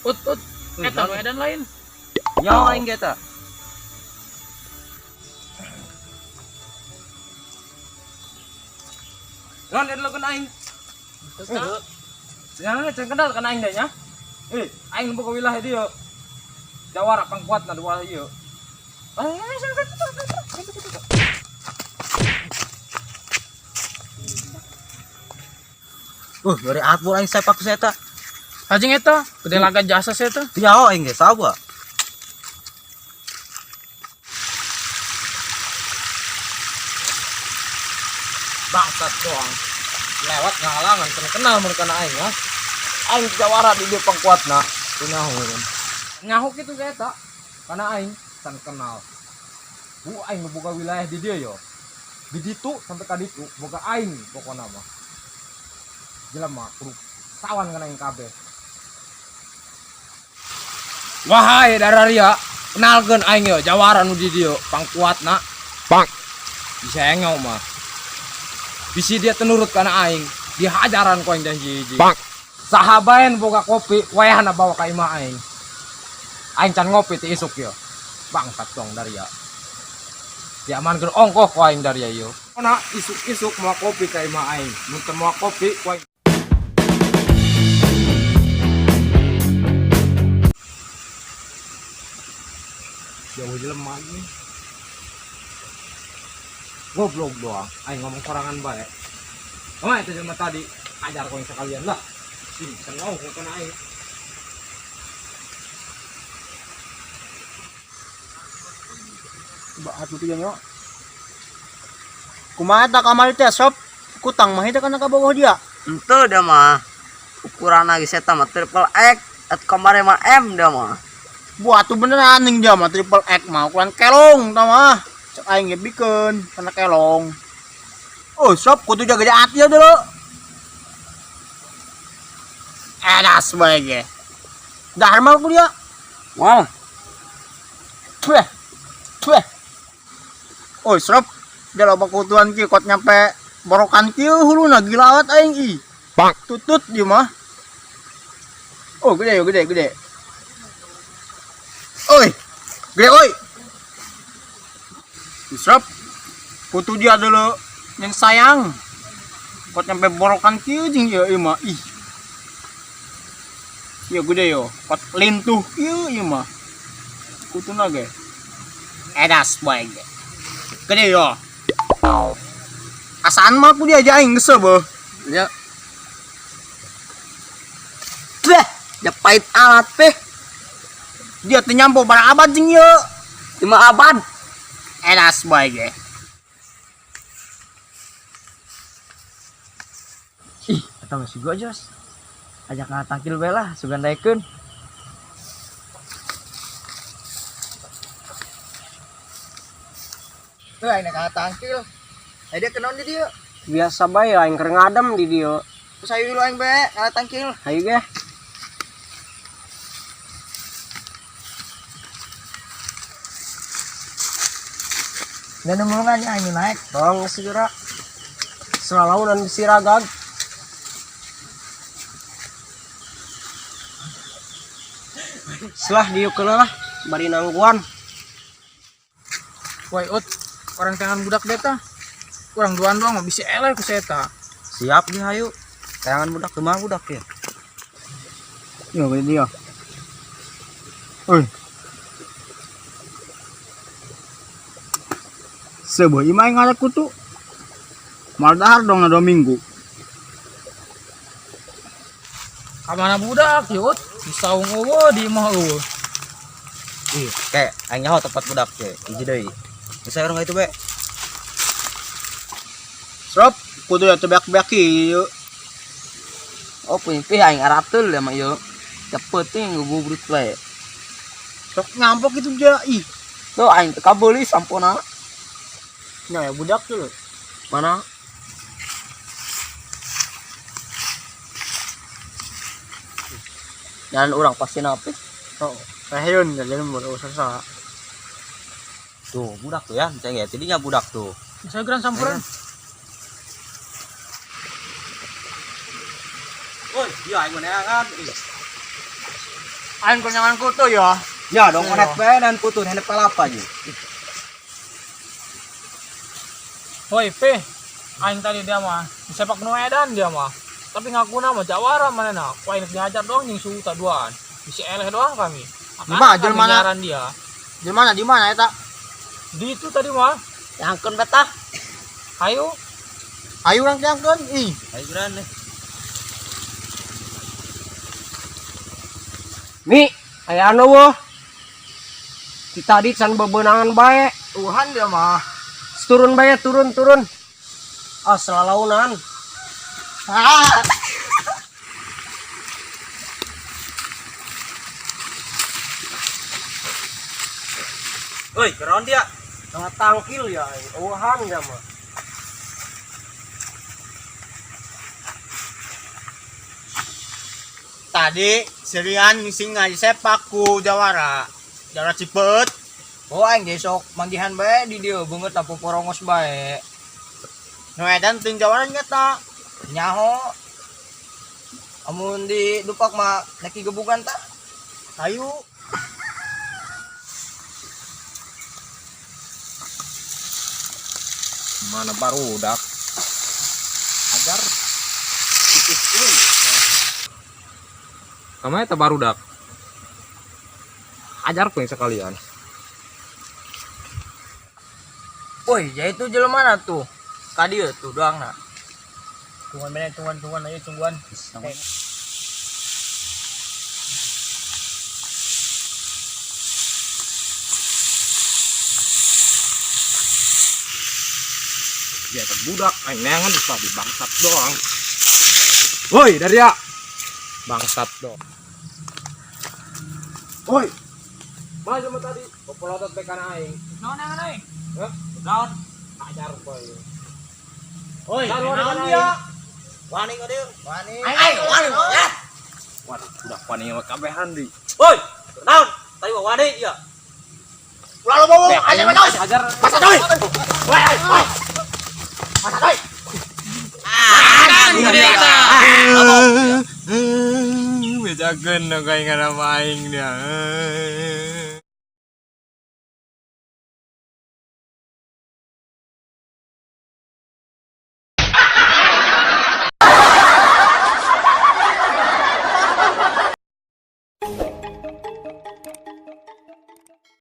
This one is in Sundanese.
Ut ut. Eta nu edan lain. Nyawa aing ge eta. Non eta lagun aing. Jangan can kenal kana aing nya. Eh, aing boga wilayah dieu. Jawara pangkuatna dua ieu. Dari atbur aing sepak ku eta. Hajing eta, gede laga jasa sih eta. Teu nyaho aing ge sawa. Bangsat doang. Lewat ngahalangan kena kenal mun kana aing ya. Aing jawara di dieu pangkuatna. Teu nyaho. Nyaho kitu ge eta. Kana aing can kenal. Bu aing nu boga wilayah di dieu yo. Di ditu sampai ka ditu boga aing pokona mah. Jelema kudu sawan kana aing kabeh. Wahai dararia, kenalkeun aing yo jawara nu di dieu pangkuatna. Bang. Bisa engau mah. Bisi dia tenurut kana aing, dihajaran ku aing dan hiji-hiji. Bang. Sahabaen boga kopi, wayahna bawa ka imah aing. Aing can ngopi ti isuk yo. Bangsat dong daria. Diamankeun ongkoh ku aing daria yo. Ona isuk-isuk moa kopi ka imah aing. Mun teu moa kopi ku aing jauh jelema ini. Goblok doang, aing ngomong sorangan bae. Kemana itu jelema tadi? Ajar kau yang sekalian lah. Sini, senau kau kena aing. Coba hati tu nyo. Kumaha ta kamari teh sob? Kutang mah teh kana kabogoh dia. Ente dia mah ukuran lagi saya mah triple X at kamari mah M dia mah. Buat tuh beneran ning dia mah triple X mah ukuran kelong tah mah. Cek aing ge bikeun kana kelong. Oh sob kudu jaga hati ya dulu. Edas bae ge. Dahar mah ku dia. Wah. Tuh. Tuh. Oh sob, dia loba kutuan kieu kot nyampe borokan kieu huluna gila awat aing ih. Bang. Tutut dia mah. Oh gede yo gede gede. Oi, gede oi. Sob, kutu dia dulu yang sayang. Kot nyampe borokan kieu jeung ieu ieu mah ih. Ieu gede yo, kot lintuh kieu ieu mah. Kutuna ge. Edas bae ge. Gede yo. Asaan mah aku dia aja aing geus beuh. Ya. Beh, ya pahit alat peh. Dia teu nyampo bara abad jeung ieu. 5 abad. Edas bae ge. Ih, eta mah si Gojos. Ajak ngatangkil bae lah, sugan daekeun. Tuh aing ngatangkil. Eh dia kenaon di dieu? Biasa bae aing keur ngadem di dieu. Terus ayo lu aing bae ngatangkil. Hayu ge. Dan mulungan aing naik. Tong segera. Selalaunan bisi ragag. Selah dieu keula lah bari nangguan. Woi ut, orang tangan budak beta. Kurang duaan doang mah bisi eleh ku seta. Siap ge hayu. Tayangan budak teu mah budak ya. Yo gede dia. Oi. Sebuah imah yang ada kutu. Mal dahar dong na 2 minggu. Kamana budak yut? Di saung eueuh di imah eueuh. Ih, kayak aing nyaho tempat budak ge. Hiji deui. Bisa urang ka itu be. Sob, kudu ya teu beak-beak ieu. Oh, pipih aing arateul ya mah ieu. Cepet teh ngugubrut bae. Sok nyampok itu dia ih. Tuh aing teu kabeuli sampona. Nah, ya budak tuh lho. Mana? Jalan urang pasti napi. Oh, reheun jalan mun usah saha. Tuh, budak tuh ya, ceng ya. Tidinya budak tuh. Saya geran sampuran. Woi, iya aing mah neangan. Ih. Aing kenyangan kutu ya. Ya dong onet bae dan kutu henep kalapa ji. Woi, Pe. Aing tadi dia mah disepak nu edan dia mah. Tapi ngaku nama jawara mana na. Ku aing dihajar doang jeung suta duaan. Bisa eleh doang kami. Di mana, Kami jelema mana? nyaran dia. Di mana di mana eta? Di itu tadi mah. Yangkeun betah. Ayo. Ayo urang tiangkeun. Ih, Ayo geran deh. Mi, aya anu weuh. Ti tadi can bebenangan bae. Tuhan dia mah. Turun bae, turun, turun. Ah, selalaunan. Ah. Woi, keron dia. Tengah tangkil ya, aing. Eueuhan dia mah. Tadi Sirian sing ngaji sepak ku Jawara. Jawara Cipet. Oh aing besok manggihan bae di dieu beungeut tapo porongos bae. Nu edan teuing Jawara nya ta. Nyaho. Amun di dupak mah neki gebugan ta. Ayo. Mana barudak. Ajar. Kamu eta barudak. Ajar ku yang sekalian. Woi, ya itu jelema mana tuh? Ka dieu tuh doang na. Tungguan bener, tungguan, tungguan ayo tungguan. Dia eta budak aing neangan geus tadi bangsat doang. Woi, dari ya. Bangsat doang. Woi. Mana jelema tadi? Popolotot teh kana aing. Naon naon aing? Hah? Naon? Ajar kowe. Oi, Naon naon dia? dia? Wani ka dieu. Wani. Aing wani monyet. Waduh, budak wani mah kabehan di. Woi, naon? Tadi mah wani ya. Ulah lo bobo, aja mah terus. Ajar. Masa deui. Woi, woi. Masa deui. Bejakeun dong aing kana aing dia.